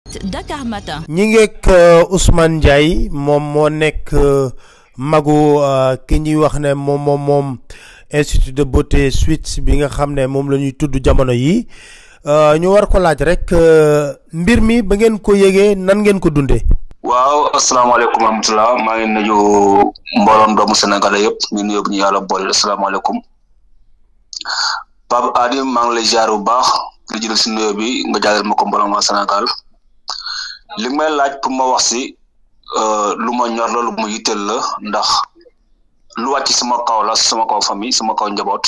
Dakar Matin. ñi ngeek Ousmane Ndiaye moom moo nekk magu ki ñuy wax ne moom Institut de beauté Suisse bi nga xam ne moom la ñuy tudd jamono yi ñu war ko laaj rek mbir mi ba ngeen ko yëgee nan ngeen ko dundee. waaw asalaamaaleykum wa rahmatulah maa ngi nuyu mbooloom doomu Sénégalais yëpp ñu nuyu bu ñu yàlla boole asalaamaaleykum Pape Adi maa ngi lay jaar bu baax di jël si nuyoo bi nga jàllale ma ko mbooloom waa Sénégal li may laaj pour ma wax si lu ma ñor la lu ma yitteel la ndax lu wàcc sama kaw la sama kaw famille sama kaw njaboot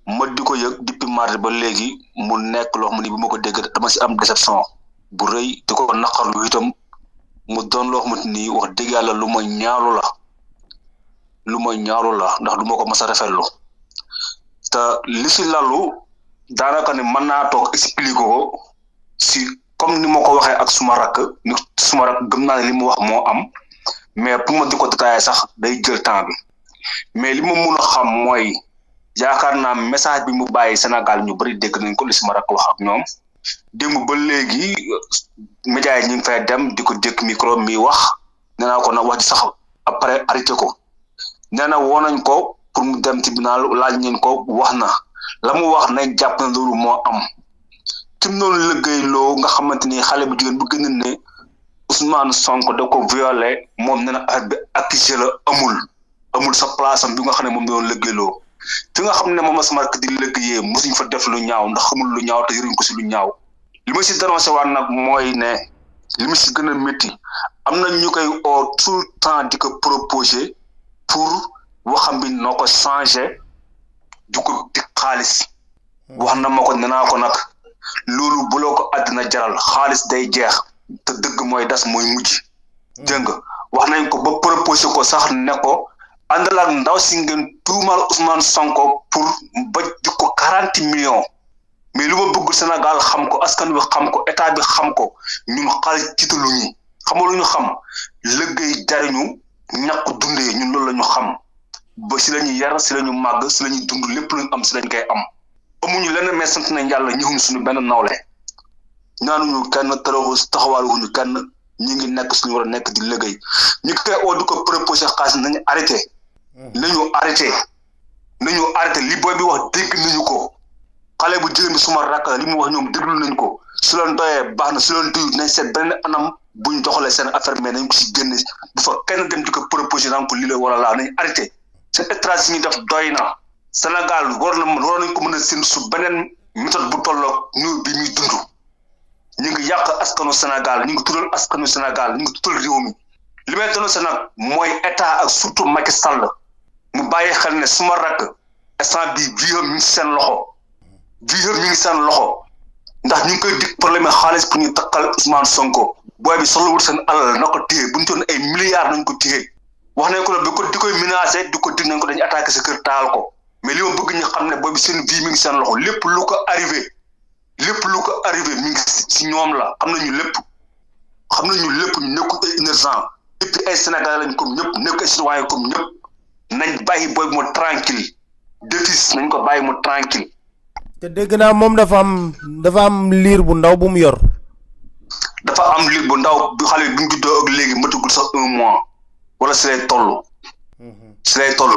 ma di ko yëg depuis mardi ba léegi mu nekk loo xam ne bi ma ko dégg dama si am déception bu rëy di ko naqarlu itam mu doon loo xamante ni wax dëgg yàlla lu ma ñaaru la ndax du ma ko mas a rafetlu te li si lalu daanaka ne mën naa toog expliquer ko si comme ni ma ko waxee ak suma rakk gëm naa ne li mu wax moo am mais pour ma di ko détailler sax day jël temps bi mais li ma mun a xam mooy yaakaar naa message bi mu bàyyi Sénégal ñu bari dégg nañ ko li suma rakk wax ak ñoom démb ba léegi médias yi ñu ngi fay dem di ko dégg micro mi wax nee naa ko nag wax ji sax après arrêté ko nee na woo nañ ko pour mu dem tribunal laaj ñeen ko wax na la mu wax nañ jàpp na loolu moo am kim noonu liggéey loo nga xamante ni xale bu jigéen bu gën ne Ousmane Sonko da ko violé moom nee na affaire bi accusé la amul sa place am bi nga xam ne moom doon liggéeyloo fi nga xam ne moom sama rakk di liggéeyee mosuñ fa def lu ñaaw ndax xamul lu ñaaw te yëruñ ko si lu ñaaw li ma si dénoncé waat nag mooy ne li ma si gën a métti am na ñu koy oo tout le temps di ko proposé pour waxam bi noo ko changé du ko di xaalis wax na ma ko nee naa ko nag loolu bu loo ko àddina jaral xaalis day jeex te dëgg mooy das mooy mujj dégg nga wax nañ ko ba proposé ko sax ne ko àndal ak ndaw si ngeen tuumal Ousmane Sonko pour ba di ko 40 millions mais lu ma bëgg Sénégal xam ko askan bi xam ko état bi xam ko ñun xaalis tiitaluñu xam lu ñu xam liggéey jariñu ñàkk dundee ñun loolu la ñu xam ba si la ñuy yar si la ñu màgg si la ñuy dund lépp lu ñu am si lañ koy am amuñu lenn mais sant nañ yàlla ñëwuñu suñu benn nawle ñaanuñu kenn taraxu taxawaaluñu kenn ñu ngi nekk suñu war a nekk di liggéey ñu koy oo di ko proposé xaalis nañu arrêté li booy bi wax dégg nañu ko xale bu jigéen bi suma rakk li mu wax ñoom déglu nañ ko su leen doyee baax na su leen doyut nañ seet benn anam buñ doxalee seen affaire mais nañ ko si génne bu fa kenn dem di ko proposé naan ko lii la wala laa nañ arrêté seen stratégie ñu def doy na Sénégal war nañ ko mën a seen su beneen méthode bu tolloog ñu bi muy dund ñu ngi yàq askanu Sénégal ñu ngi tuddal askanu Sénégal ñu ngi tuddal réew mi li may doon se nag mooy état ak surtout Macky Sall mu bàyyi xel ne suma rakk instant bi viam mi ngi seen loxo ndax ñu ngi koy dig problème xaalis pour ñu takkal Ousmane Sonko booy bi soxlawul seen alal na ko téye bu ñu doon ay milliards nañ ko téye wax nañ ko ne di koy menacé di ko dig nañ ko dañu attaqué sa kër taal ko mais li ma bëgg ñu xam ne booy bi seen vie mi ngi seen loxo lépp lu ko arrivé mi ngi si ñoom la xam nañu lépp ñu nekkul ay innocent et puis ay Sénégalais lañ comme ñëpp nekk ay citoyen comme ñëpp nañ bàyyi booy mu tranquille defis nañ ko bàyyi mu tranquille te dégg naa moom dafa am liir bu ndaw bu mu yor. dafa am liir bu ndaw bi xale bi mu juddoo ak léegi matagul sax 1 mois wala si lay toll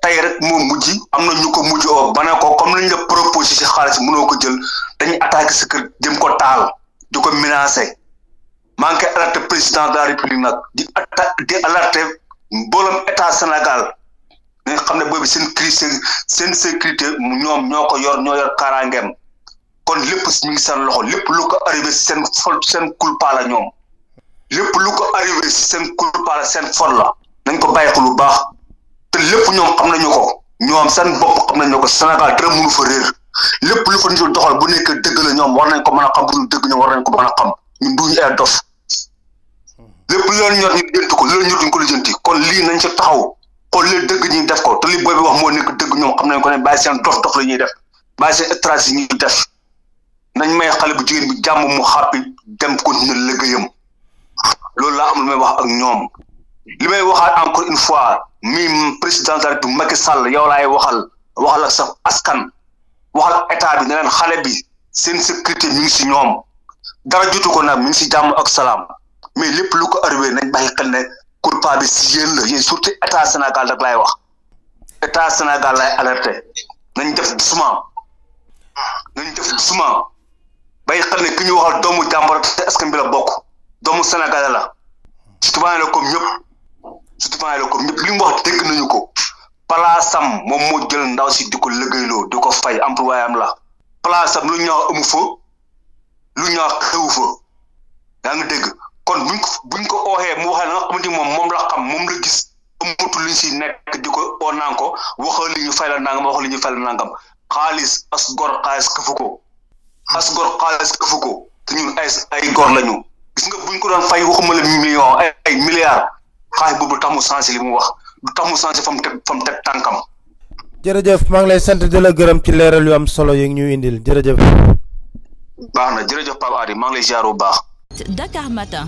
tey rek moom mujj am na ñu ko mujj oo ba ne ko comme lañ la proposé si xaalis mënoo ko jël dañuy attaqué sa kër jëm ko taal di ko menacé maa ngi koy alerté président de la république nag di alerté mboolem état Sénégal nga xam ne boobu seen sécurité ñoom ñoo ko ñoo yor kaaraangeem kon lépp mi ngi seen loxo lépp lu ko arrivé seen culpa la ñoom lépp lu ko arrivé seen culpa la seen fol la nañ ko bàyyi ko lu baax te lépp ñoom xam nañu ko ñoom seen bopp xam nañu ko Sénégal dara mënu fa réer lépp lu fa nit doxal bu nekk dëgg la ñoom war nañ ko mën a xam bu ñu dëgg ñoom war nañ ko mën a xam ñun duñu ay dof lépp lu leen ñor ñu lijjanti ko lu leen ñor duñ ko lijjanti kon lii nañ ci taxaw xool leen dëgg ñuy def ko te li booy bi wax moo nekk dëgg ñoom xam nañ ko ne bàyyi seen dof la ñuy def bàyyi seen stratégie ñuy def nañ may xale bu jigéen bi jàmm mu xàppi dem continuer liggéeyam loolu laa am lu may wax ak ñoom li may waxaat encore une fois mi président de la République Macky Sall yow laay waxal ak sa askan waxal état bi ne leen xale bi seen sécurité mi ngi si ñoom dara jotu ko nag mi ngi si jàmm ak salaam mais lépp lu ko arrivé nañ bàyyi xel ne coupable bi si yéen la yéen surtout état Sénégal rek laay wax état Sénégal lay alerté nañ def doucement bàyyi xel ne ki ñu waxal doomu jàmbur te askan bi la bokk doomu Sénégal la citoyen la comme ñëpp li mu wax dégg nañu ko palaasam moom moo jël ndaw si di ko liggéeyloo di ko fay employé am la palaasam lu ñaaw amu fa lu ñaaw xewu fa yaa ngi dégg kon buñ ko ooxee mu waxee la nga xamante moom la xam moom la gis amutu luñ si nekk di ko oo naan ko waxal li ñu fay la nangam xaalis as gor xaalis këfu ko te ñun ay gor lañu gis nga buñ ko doon fay waxuma la million ay milliards xaalis boobu tax mu sensé li mu wax du tax mu sensé fa mu teg tànkam. jërëjëf maa ngi lay sant di la gërëm ci leeral yu am solo yi ñu indil jërëjëf. baax na jërëjëf Pape Adi maa ngi lay ziar bu baax. Dakar Matin.